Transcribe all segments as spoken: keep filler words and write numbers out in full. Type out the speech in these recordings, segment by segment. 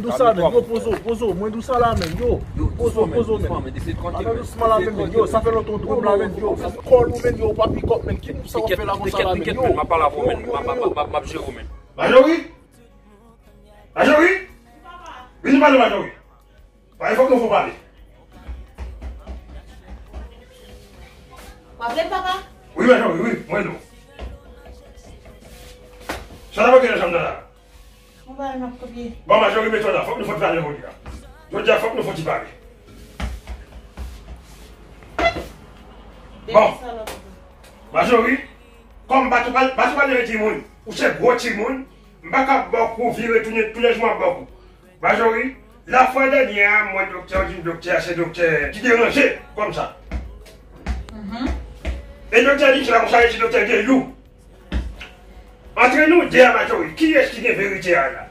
m dous la, men. Yo, pozo, pozo, mwen dous la, men. Yo, pozo, pozo, men. Ala dousman la, men, men. Yo, sa fè lontan w dwòl la, men. Yo, kòl ou, men, yo, w pa pikòp, men. Ki sa w ap fè la konsa la, men. Yo, yo, yo, yo. M ap jere w, men. Majori? Majori? Vini pale, Majori. Pale, fòk nou fon pale. W ap rele papa? Wi, Majori, wi, mwen nou. Sa n ap regle nan chanm nan la? Yon bagay m ap kopye. Bon, Majori, mete w la, fòk nou fon pale jodi a. Jodi a, fòk nou fon ti pale. Bon. Majori, kòm Batouba, Batouba leve timoun, ou se gwo timoun, m pa ka ba w kou vire tounen, tounen jou m ap ba w kou. Majori, lafwa dènyè a, mwen doktè, ou di m doktè a se doktè ki deranje, kòmsa. Mhm. E doktè di ki la konsa, e se doktè Gayou. Antre nou de a, Majori, kiyès ki gen verite a la?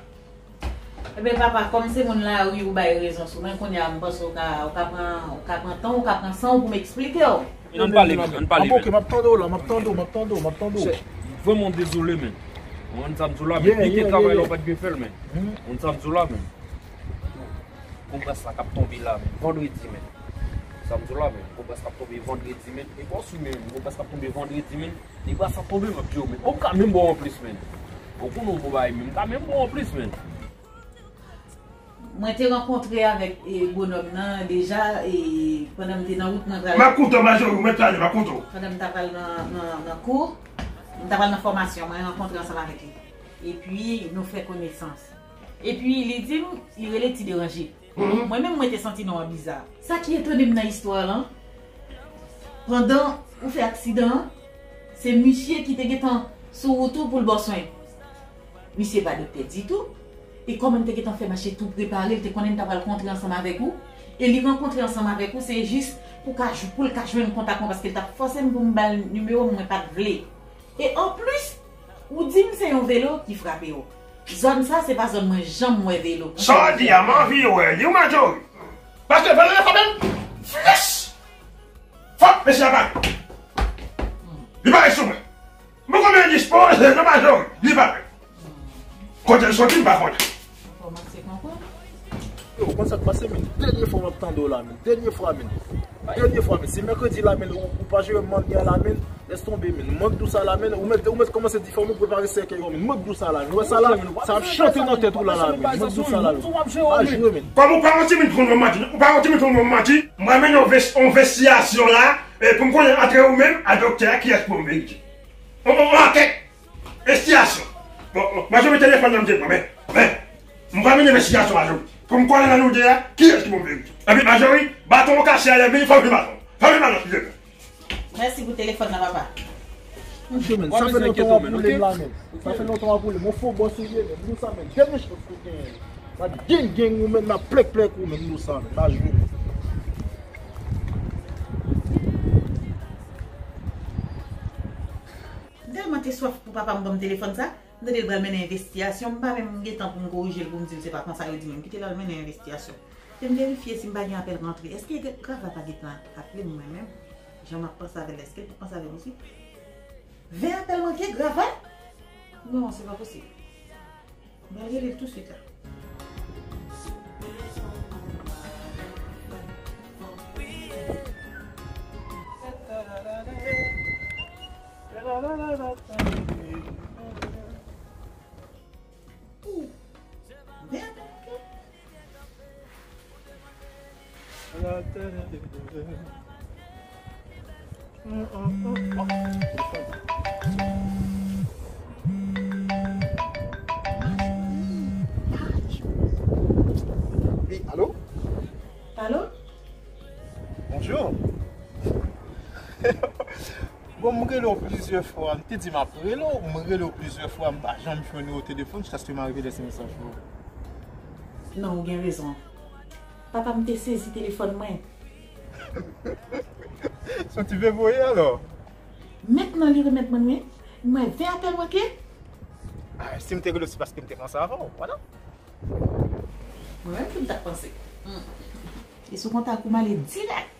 Ebyen, papa, kòm se moun lari, ou bay rezon sou mwen, kounye a, m panse ou ka, ou ka pran, ou ka pran tan, ou ka pran san w pou m eksplike w. Ann pale, men, ann pale, men. Ok, m ap tande w la, m ap tande w, m ap tande w, m ap tande w. Vrèman dezole, men. Ou konn sa m di w la, men. Pike travay la, ou pa t dwe fè l, men. Ou konn sa m di w la, men. Konferans la k ap tonbe la, men. Vandredi, men. Sa m di w la, men. Konferans la ap tonbe vandredi, men. E pa w sou, men. Konferans la ap tonbe vandredi, men. Li pa sa tonbe, m ap di w, men. Ou ka menm bon anplis, men. Ou konnen w bon bagay, men. M ka menm bon anplis, men. Mwen te rankontre avèk, e, bonòm nan deja, e, pandan m te nan wout mwen pral. M ap koute w, Majori, ou mèt pale, m ap koute w. Pandan m t apral nan, nan, nan kou, m t apral nan fòmasyon, mwen rankontre ansanm avèk li. Epi, nou fè konesans. Epi, li di m, li rele Ti Deranje. Mhm. Mwen menm, mwen te santi non an biza. Sa ki etone m nan istwa lan, pandan ou fè aksidan an, se misye ki te gentan sou wout ou pou l ba w swen. Misye pa doktè ditou. E kòman l te gentan fè mache tou prepare, l te konnen l ta pral kontre ansanm avèk ou. E li rankontre ansanm avèk ou, se jis pou ka, pou l ka jwenn kontak mwen, paske l t ap fòse m pou m ba l nimewo m, mwen pa t vle. E anplis, ou di m se yon velo ki frape w. Zòn sa, se pa zòn mwen janm wè velo. Sa w di a, m anvi wè li, wi, Majori. Paske velo la frape m, flis! Fòk mesye a pale. Li pale sou mwen. M poko byen dispoze, non, Majori, li pale. Kote l soti, m pa konnen. Yo, ou konn sa k pase, men. Dènye fwa m ap tande w la, men. Dènye fwa, men. Dènye fwa, men. Se mèkredi la, men. Ou, ou pa jere mannyè la, men. Lès tonbe, men. Mank dous la, men. Ou mèt, ou mèt kòmanse di fanmi w prepare sèkèy yo, men. Mank dous la, men. Ou wè sa la, sa ap chante nan tèt ou la, la, men. Mank dous la, men. Pa jwe, men. Kòm ou pa yon timoun pou nou manti, ou pa yon timoun pou nou manti, mwen mennen yon ves-, yon envestigasyon la, e pou m konnen antre ou menm a doktè a, kiyès pou m verifye. On, on, on ankèt. Envestigasyon. Bon, bon, mwen jwenn telefòn nan m te pran, men, men, m pral mennen envestigasyon Majori. Pou m konnen nan nou de a, kiyès ki pou m verifye. Epi Majori, baton w kase a lè vini, fè m jwenn baton. Fè m jwenn baton, silvouplè. Mèsi pou telefòn nan, papa. Monchè, men, sa fè lontan w ap woule m la, men. Sa fè lontan w ap woule m. Yon fo bòs ou ye, men. M di w sa, men. Dènye chans ou genyen. Pa gen, gen ou menm nan plèk plèk ou menm nou sa, men. Pa jwe, men. M tèlman te swaf pou papa m ban m telefòn sa. M tande l pral mennen envestigasyon, m pa menm gen tan pou m korije l, pou m di l se pa konsa yo di menm. Kite l al mennen envestigasyon. Te m verifye si m pa gen apèl rantre. Èske Gra-, Grava pa gentan aple m mwen menm? Jan m ap panse avè l, èske l pa panse avè m osi? Ven apèl manke, Grava? Non, se pa posib. M pral rele l touswit la. Ou, bèl. Wi, alo? Alo? Bonjou. Bon, m rele w plizyè fwa. M te di m ap rele w, m rele w plizyè fwa, m pa janm jwenn ou o telefòn jiskaske m arive lèse mesaj pou ou. Non, ou gen rezon. Papa m te sezi telefòn mwen. Se yon ti vye voye alò. Mentnan li remèt mwen l, wi. M wè ven apèl manke. Ah, si m te rele w, se paske m te panse avè w, vwala. Mwen menm tou m t ap panse. Hmm. E sou kontak ou m ale dirèk.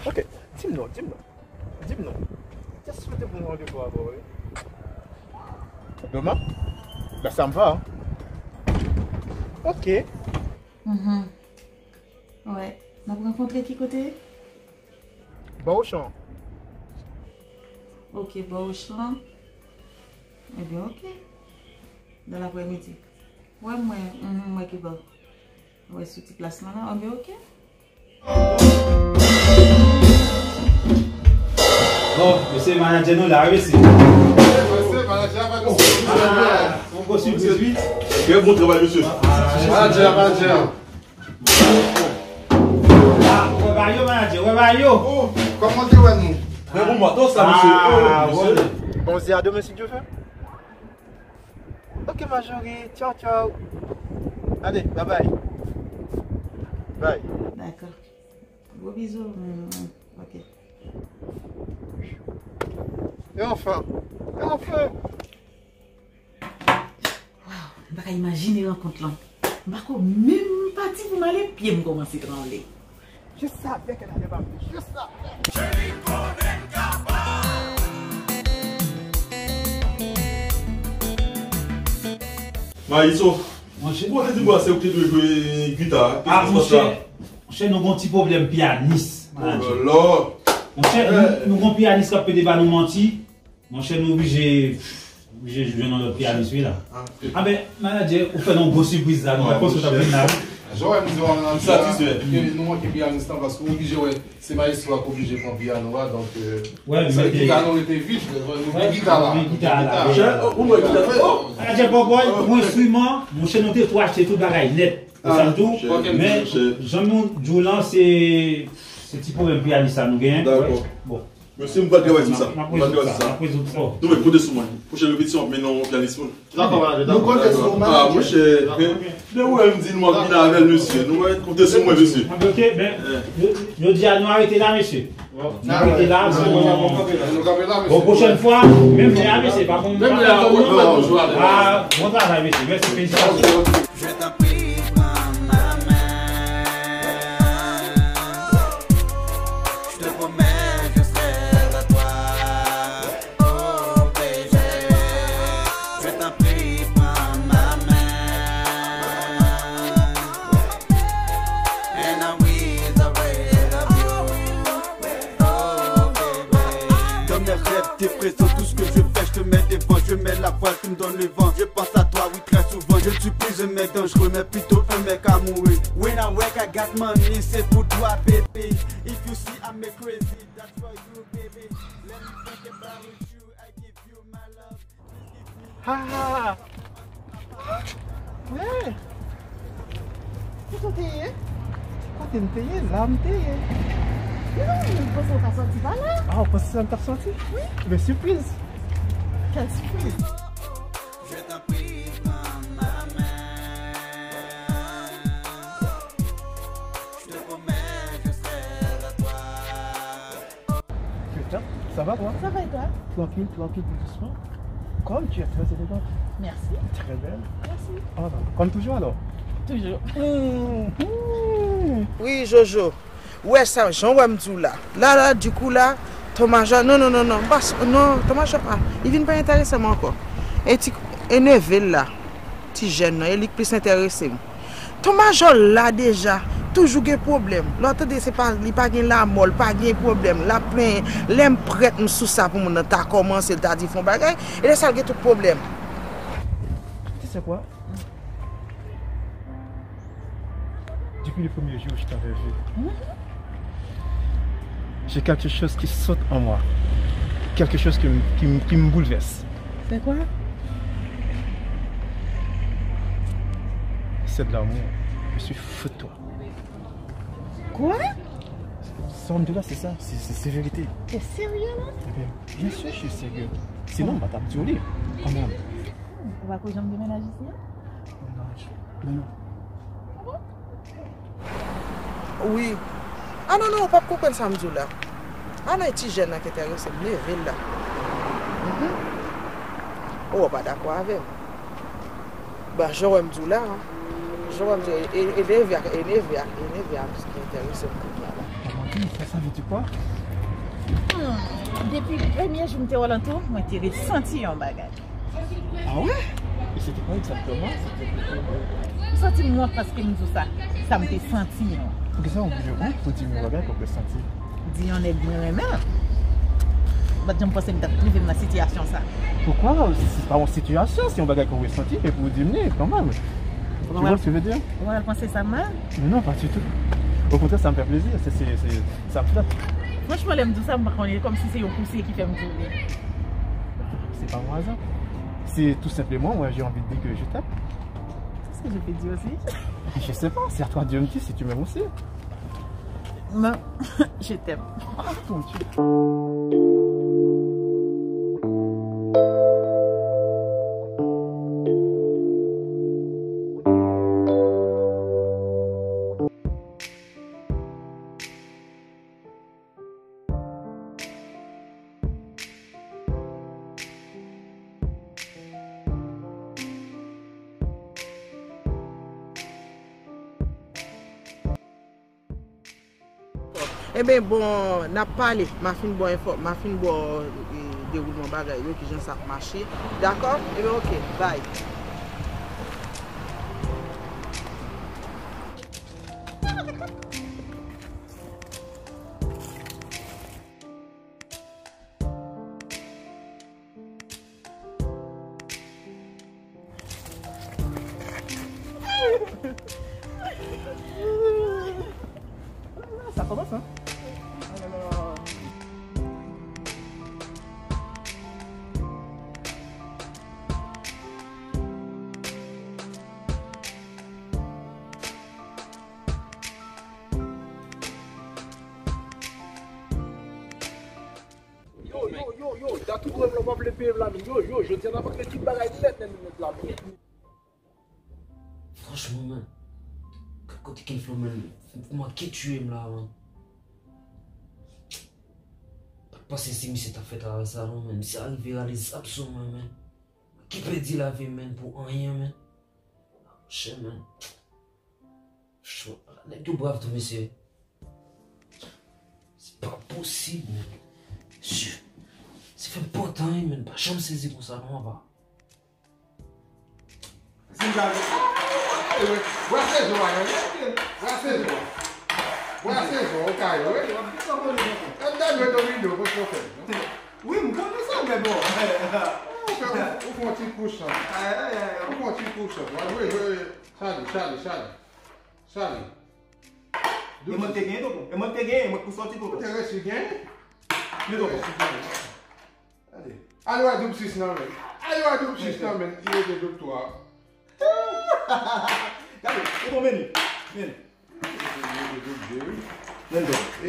Ok, di m non, di m non. Di m non. Just swete pou m randevou avè w, wi. Dema? Ba sa m va. Ok. Mhm. Wè. N ap rankontre ki kote? Bò Ochan. Ok, bò Ochan. Ebyen, ok. Nan laprèmidi. Wè mwen, mhm, mwen ki bò. Wè sou ti plas lan la. Ebyen, ok. Bon, mesye, manadjè nou la, wi, mesye. Mesye, manadjè a pa gen. Ah, yon gwo sipriz, wi. Trè bon travay, mesye. Manadjè a, manadjè a. Ah, wè ba yo, manadjè, wè ba yo. Oh, kòman te wè nou? Trè bon, mwen, sa, mesye. Ah, oh, mesye. Bon, se a demen, si Dye vle. Ok, ma chérie. Tchao, tchao. Allez, bye bye. Bye. Dakò. Gwo bizou. Mm, ok. E anfen. E anfen. Waw, m pa ka imajine rankont lan. M pa ko menm pati pou m ale, pye m kòmanse tranble. Je savais qu'elle allait m'appeler. Je savais. Mayiso, monchè, ou te di mwen se ou ki te dwe jwe gita. Ah, monchè, monchè, nou gon ti pwoblèm pyanis, manadjè. Oh là là. Monchè, nou, nou gon pyanis k ap pede ba nou manti. Monchè, nou oblije, oblije jwenn yon lòt pyanis, wi, la. Ah, ben, manadjè, ou fè nou gwo sipriz la, nou pa t panse w t ap vin la, wi. Jan w wè m di w an, m satisfè ke nou manke pyanis lan, paske w oblije wè, se mayestwo a k oblije pran pyano a, donk, euh, gita nou rete vid, nou gen gita la. Monchè, ou wè gita, oh, manadjè, bòbòy, pou enstriman, monchè, nou te tou achte tout bagay nèt. Ou sa m tou, men, jan nou di w lan, se, se ti pwoblèm pyanis la nou genyen. Dakò. Bon. Mesye, m pral travay sou sa. M pral travay sou sa. Nou mèt konte sou mwen. Pwochèn repetisyon, ap mennen yon pyanis pou nou. Dakò, manadjè, dakò. Nou konte sou ou, manadjè. Ah, monchè, men, men ou wè m di nou ap vin avè l, mesye. Nou mèt konte sou mwen, mesye. Ok, men, yo, yo di a nou arete la, mesye. Nou arete la, nou kanpe la, mesye. Bon, pwochèn fwa, menm lè a, mesye, pa pou nou. Menm lè a, ah, bon travay, mesye. Mèsi, felisitasyon. Je t'en prie, prends ma main. Je te promets, je serai à toi. Oh, baby. Je t'en prie, prends ma main. And I will always love you. Oh, baby. Dans mes rêves, t'es présent. Tout ce que je fais, je te mets devant. Je mets la voile, tu me donnes le vent. Je pense à toi, oui, très souvent. Je ne suis plus un mec dangereux, mais plutôt un mec amoureux. When I work, I got money, c'est pour toi, baby. If you see, I'm a crazy, that's for you, baby. Let me think about you, I give you my love. Ha, ha, ha. Hey! Kote w te ye? Kote m te ye? La m te ye. Non, mwen panse w pa sòti pa la. Ah, ou panse se la m t ap sòti? Wi. Men sipriz. Kèl sipriz? Je t'en prie, prends ma main. Je te promets, je serai à toi. Ke Ça va, toi ? Ça va et toi ? Tranquille, tranquille, tout doucement. Comme tu es très élégante. Merci. Très belle. Merci. Ah, non. Comme toujours, alors ? Toujours. Wi, Jojo. Ou wè sa, jan w wè m di w la. La, la, dikou la, Ton Majò, non, non, non, non, m pa s-, non, Ton Majò pa, li vin pa enterese m ankò. E ti, e neve l la, ti jèn nan, e li k plis enterese m. Ton Majò la deja, toujou gen pwoblèm. Lè w tande se pa, li pa gen lamò, li pa gen pwoblèm, l ap plenyen. Lè m prèt, m sou sa pou moun nan ta kòmanse, l ta di fè yon bagay, e lè sa l gen tout pwoblèm. Tu sais quoi ? Depuis le premier jour où je t'avais vu, j'ai quelque chose qui saute en moi. Quelque chose qui, me- qui, me- qui me bouleverse. C'est quoi ? C'est de l'amour. Je suis fou de toi. Quoi ? Sandra, c'est ça. C'est c'est- c'est vérité. T'es sérieux là ? Eh bien, bien sûr, je suis sérieux. Sinon, on va t'abdurler quand même. Ou pa ko janm demennaj isi a? Non, non. Wi. Ah non, non, ou p ap konprann sa m di w la. Ah non, e ti jèn nan ki enterese m, neve l la. Mhm. Ou pa dakò avè m. Bon, jan w wè m di w la, jan w wè m di w, e, e neve a, e neve a, e neve a ki enterese m kounye a la. Amandine, ça, ça veut dire quoi? Hmm, depi premye jou m te wè l an tou, mwen te resanti yon bagay. Ah ouais? Et c'était quoi exactement? C'était plutôt... M santi m wont paske m di w sa, sa m te santi an. Poukisa w oblije wont pou di m yon bagay ke w te santi? Di yon nèg mwen renmen l. M pa t janm panse m t ap rive nan sitiyasyon sa. Pourquoi? Se pa yon sitiyasyon, se yon bagay ke w resanti, men pou w di m li kanmenm. Tu vois ce que je veux dire? Ou pral panse sa mal? Non, pas du tout. Au contraire, ça me fait plaisir. C'est, c'est, c'est, ça me flatte. Franchman, lè m di w sa, m pa konnen, kòmsi se yon pouse ki fè m di w li. C'est pas un hasard. C'est tout simplement, moi, j'ai envie de dire que je t'aime. Qu'est-ce que je peux dire aussi? Je sais pas, c'est à toi de dire si tu m'aimes aussi. Non, je t'aime. Ah, mon Dieu. Enben, bon, n ap pale. M a fin ba w enfò-, m a fin ba w, e, dewoulman bagay yo, kijan sa ap mache. Dakò? Enben, oke, bay. Sa kòmanse, hein? Yo, yo, yo, yo, dan tout rèv la, w ap vle peye m la, men yo, yo, jodi a n ap regle tout bagay nèt, nèt, nèt la, men. Franchman, man, gad kote Ken Flow, man, manke tiye m la, man. Pa t panse si misye t ap fè travay sa, non, man. Misye arive rale zam sou mwen, man. Manke pèdi lavi m, man, pou anyen, man. Monchè, man. Cho, nèg yo brav tou, mesye. Se pa posib, men. Mesye, se fè m pòtan, wi, men. Pa janm sezi konsa, non, papa. Brase zo a, wi. Brase zo a. Brase zo a, ou ka yo, wi. Ann dal yo domino, pou chofè, non? Wi, m konnen sa, men bon. Ou fè, ou fè yon ti kouch, non? Ou fè yon ti kouch, non? Wi, wi, wi. Chale, chale, chale. Chale. E mwen te genyen, tonton. E mwen te genyen, mwen pou sòti, tonton. Ou te resi genyen? Men, tonton. Resi genyen. Gade. Ale wè doub sis nan, men. Ale wè doub sis nan, men. Ki rete doub twa. Gade, tonton, men li. Men li. Rete doub de, wi. Men, tonton. E,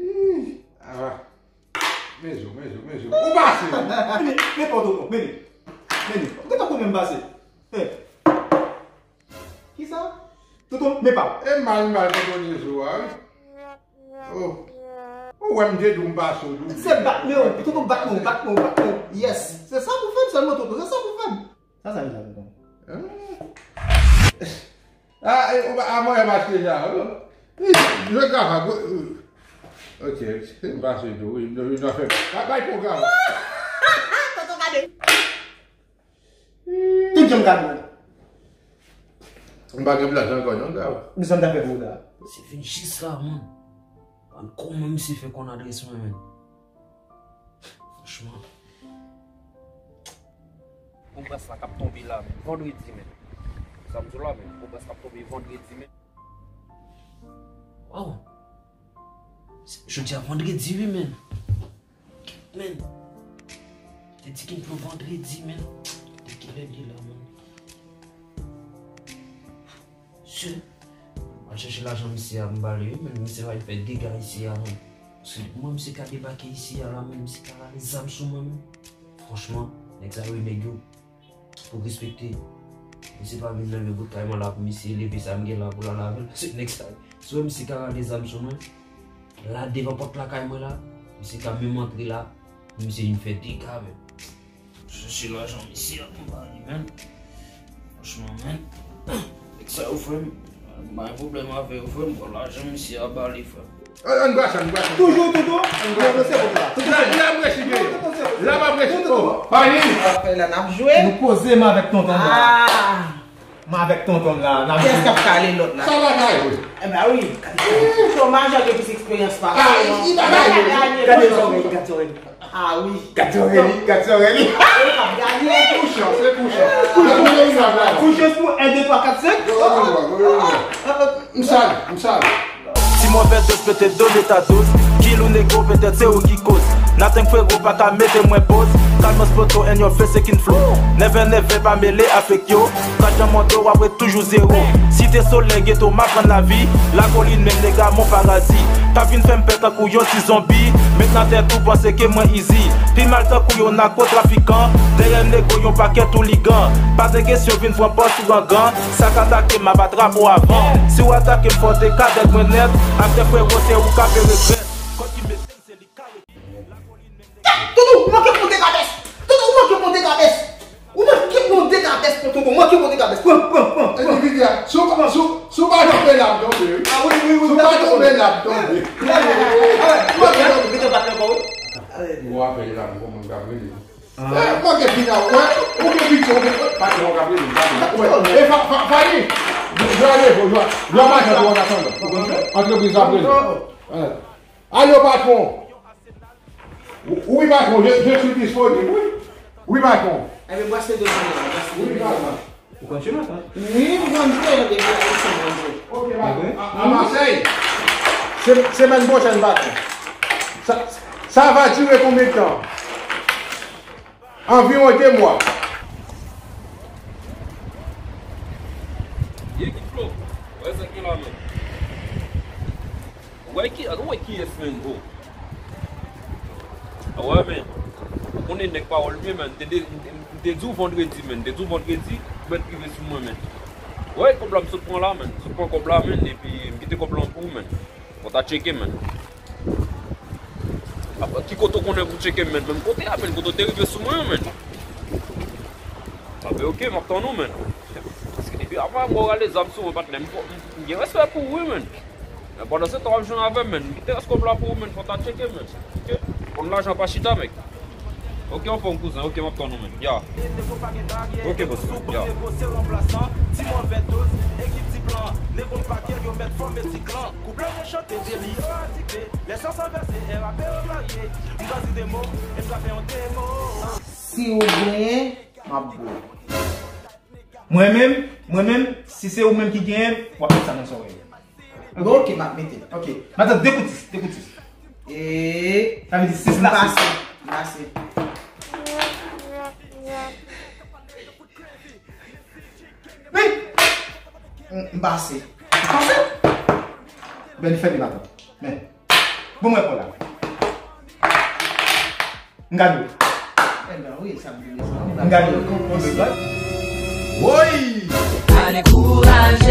ih, ah. Men zo, men zo, men zo. Ou pase. Men li, men pa, tonton, men li. Men li. Ou gentan konnen m pase. Eh. Kisa? Tonton, men pa. E mal, mal, tonton Nizo a, wi. Oh. Ou Ou wè m te di w m pase w tou. Se bat men w, tonton, bat men w, bat men w, bat men w. Yes. Se sa pou fè m sèlman, tonton, se sa pou fè m. Sa, sa vle di la, tonton? Ah, eh, ou pa, ah, mwen, m achte sa. Jwe kaka, ok, m pase tou, wi, m nan fè. Bay, bay pwogram. Tonton, gade. Tout jan m ka dwe. M pa gen plas ankò non, Gav. Men sa m ta fè pou ou la? Se vin jis la, man. Gad kòman misye fè konn adrès mwen, men. Franchman. Bon, bas la k ap tonbe la, men. Vandredi, men. Sa m di w la, men. Bon, bas la ap tonbe vandredi, men. Waw. Jodi a vandredi, wi, men. Men, te di King Flow vandredi, men. Te kilè li la, men? Se, al chèche lajan misye a, m ba li, wi, men. Misye pa fè dega isi a, men. Se mwen, misye ka debake isi a la, men. Misye ka rale zam sou mwen, men. Franchman, nèg sa yo, nèg yo. Pou respekte. Misye pa vin leve bout kay mwen la pou misye leve sa m gen la pou l al avè l. Paske nèg sa, si w wè misye ka rale zam sou mwen, la devan pòt lakay mwen la, misye ka menm antre la, misye vin fè dega, men. Chèche lajan misye a pou m ba li, men. Franchman, men. Nèg sa yo, frè m, m pa gen pwoblèm avè yo, frè m. Bon, lajan misye a ba li, frè m. An, ann brase, ann brase. Toujou, tonton. Ann brase. Tonton, se bon la. Tonton, la, se bon. La, m resi, tonton, se bon. La, m ap resi. Tonton, tonton. Pale. Apre la, n ap jwe. Nou poze, m avèk tonton la. Ah. M avèk tonton la, n ap jwe. Kiyès k ap kale lòt la? Sa bagay, wi. Enben, wi. Chomaj an gen plis eksperyans pase. Ah, li, li bagay, wi. Gade zòrèy, gade zòrèy. Ah, wi. Gade zòrèy li, gade zòrèy li. E, pa gade. Se kouchan, se kouchan. Kouchan, kouchan, kouchan. Kouchan pou en, de, twa, kat, senk. Wi, wi, wi, wi. M sal, m sal. Ti mòvè dòz pete dòz eta dòz. Kilou nego, petèt se ou ki koz. Nothing, frero, pa ka mete mwen poz. Kalmans poto and your face, se King Flow. Nève, nève, pa mele avèk yo. Kat jan monte, w ap ret toujou zewo. Site Solèy, geto, m aprann lavi. Lakolin, menm nega, mon parazi. T ap vin fè m pè tankou yon ti zonbi. Met nan tèt ou panse ke mwen easy. Pi mal tankou yon nakotrafikan. Dèyè nego, yon pakèt ouligan. Pa de kesyon, vin pran pòz ou gangan. Sa k atake m ap atrape w avan. Si w atake m fò, te ka dèt mwen nèt. Afè frero, se ou k ape regrèt. Kòd ki mete m, se li k arete. Toutou, ou manke pran de kabès. Toutou, ou manke pran de kabès. Ou manke pran de kabès, tonton, ou manke pran de kabès. Pran, pran, pran, pran. Endividi a, si w pa, si w, si w pa tonbe la, m tonbe, wi. Ah, wi, wi, wi. Si w pa tonbe la, m tonbe. Ou manke tonbe, mete w pa tonbe, wi. Ou apèl la, m konn moun k ap rele. Ah. Eh, manke final, wè, ou gen piti, ou gen, patwon k ap rele, patwon. Wè, e fa, fa, Fani, jwa leve, jwa, jwa majan pou w annatandan. Antrepriz ap rele. Wè. Alo, patwon. Wi, patwon, je, je suis disponible, wi. Wi, patwon. Enben, brase de jounen an, brase de jounen an. Wi, patwon. Ou konn chema sa? Wi, m konn jwe, depi Ayiti, m konn jwe. Ok, patwon. A, a Marseille. Se, semèn pwochèn, patwon. Ça, ça va durer combien de temps? Environ deux mois. Ye King Flow. Wè sa ki la, men. Ou wè ki, ou wè kiyès, men, o. A wè, men. Ou konnen nèg pawòl byen, men. M te, te, m te di w vandredi, men. M te di w vandredi, ou mèt rive sou mwen, men. Wè, kòb la m sot pran la, men. M sot pran kòb la, men, epi m kite kòb la pou ou, men. Fò w ta tcheke, men. Apa, ki kote w konnen pou tcheke, men? Menm kote a, men, kote w te rive sou mwen, men. Enben, ok, m ap tann ou, men. Paske depi avan, mwen rale zam sou mwen, patnè, m, m, m gen respè pou ou, wi, men. Men pandan se tan w ap jwenn avè m, men, m kite rès kòb la pou ou, men, fò w ta tcheke, men. Ok? Konn lajan pa chita, mèg. Ok, anfòm, kouzen. Ok, m ap tann ou, men. Ya. Ok, bòs, ya. Si w genyen, m ap bo. Mwen menm, mwen menm, si se ou menm ki genyen, w ap met sa nan zòrèy. Ok, m ap mete l. Ok. M ap tann de kout sis, de kout sis. E sa vle di sis la. M pase, m pase. Men, m, m pase. M pase. Ben, li fèmen la. Men. Bon, mwen pran la. M gade w. Enben, wi, sa m di, m gade w. Woy! Ale kouraje.